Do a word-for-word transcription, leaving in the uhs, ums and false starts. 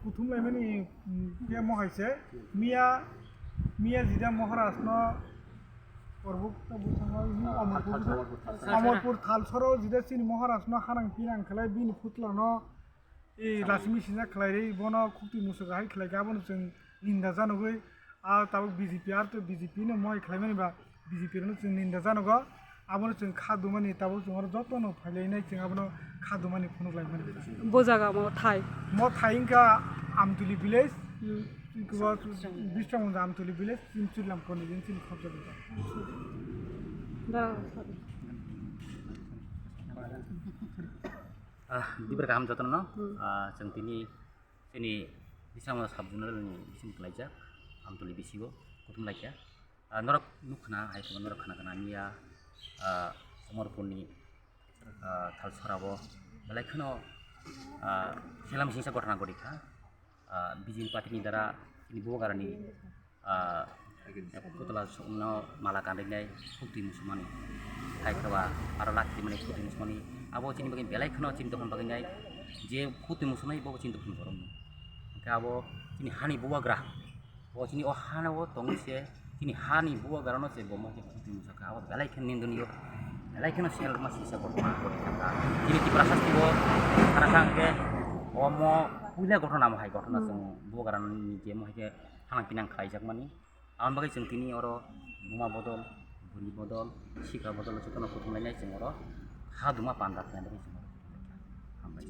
Kuthum laimani, mm, khe mohai se. Miya, miya jida Maharaj no Korbo ta bwskango Omorpur, Omorpur Thalsoro jida chini Maharaj no hanang pinang khlai bini phutlano, e, Lakshmi sinjak khlai ri, bono khukti musuk hai khlai kha, abono chwng ninda janogwi. A tabuk B J P, ar to B J P no mohai khlaimani ba B J P rokno chwng ninda janogo. Abono chwng kha dumani, tabuk chwng oro jotono phailainai chwng abono kha dumani phunuk laimani. Bo jaga mo thai? Mo thai wngkha Amtuli village. Hmm. Chwng bo Bisramganj Amtuli village, chini Churilam koni, chini khobjagwi. Da, sorry. Ah, dibra kaham jotono. Hmm. Ah, chwng tini chini Bisramganj sub zonal ni bising khlaijak, Amtuli B C O, kuthum laikha. Ah, norok nukha na, hai kheno norok khna khna miya, ah, Omorpurni, ah, Thalsorao belai kheno, ah, selam singsa gotna gori kha. Ah, B J P party ni dara chini Bubagrani, ah, putla songno mala kanrinai khukti musumani. Hai khaba aro lakti mani khukti musumani. Abo chini bagwi belai kheno chini dophani bagwi nai je khukti musunai bo chini dophani borok. Hwnkhe abo chini hani Bubagra. Bo chini o hano o tongwi se chini hani Bubagrano se bo mo khe khukti musa kha. Abo belai khe nindoniyo, belai kheno sel ma sisa kotor kotor kha. Chini Tiprasa sasti bo khara kha hwnkhe omo puila ghotona mo hai ghotona Hmm. chwng Bubagrani je mo hai khe hanang pinang khlaijakmani. Aboni bagwi chwng tini oro buma bodol, bwrwi bodol, sikla bodol jotono kuthum lainai chwng oro ha duma panda khlainai chwng oro. Hambai.